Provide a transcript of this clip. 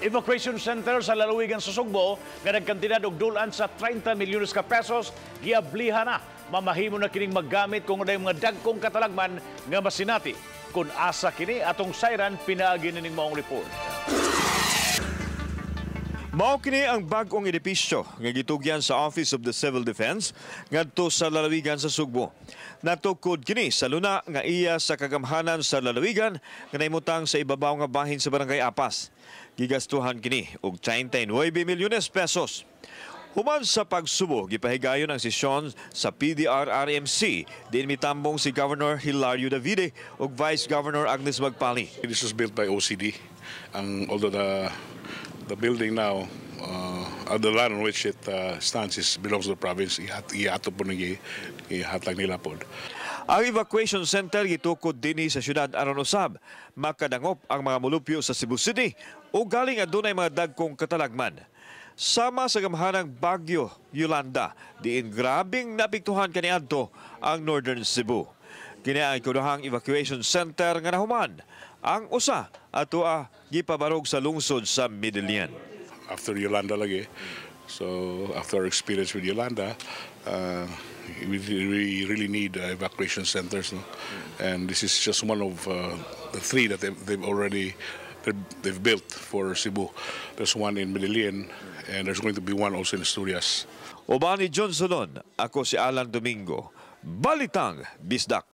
Evacuation center sa lalawigan sa Sugbo nga nagkantidad og dul-an sa 30 milyones ka pesos giablihan na. Mamahimo na kining maggamit kung adunay mga dagkong katalagman nga masinati. Kung asa kini, atong sayran pinaagi nining maong report. Mao kini ang bag-ong edipisyo nga gitugyan sa Office of the Civil Defense ngadto sa lalawigan sa Sugbo. Natukod kini sa luna nga iya sa kagamhanan sa lalawigan nga naimutang sa ibabaw nga bahin sa Barangay Apas. Gigastuhan kini og 39 milyones pesos. Human sa pagsubo, gipahigayon ang sesyon sa PDRRMC diin mitambong si Governor Hilario Davide ug Vice Governor Agnes Magpali. This was built by OCD. Although the building now, the land on which it stands is belongs to the province. Ihato po nang ihatag nila po. Ang evacuation center gitukod dinhi sa syudad aron usab makadangop ang mga mulupyo sa Cebu City o galing adunay mga dagkong katalagman. Sama sa gamhanang Bagyo Yolanda, diin grabing naapektuhan kaniadto ang Northern Cebu. Kini ang ikaduhang evacuation center nga nahuman. Ang usa atoa gipabarog sa lungsod sa Medellin. After Yolanda lagi. So after our experience with Yolanda, we really need evacuation centers, no? And this is just one of the three that they've already they've built for Cebu. There's one in Medellin, and there's going to be one also in Asturias. Uban ni John Solon, ako si Alan Domingo. Balitang Bisdak.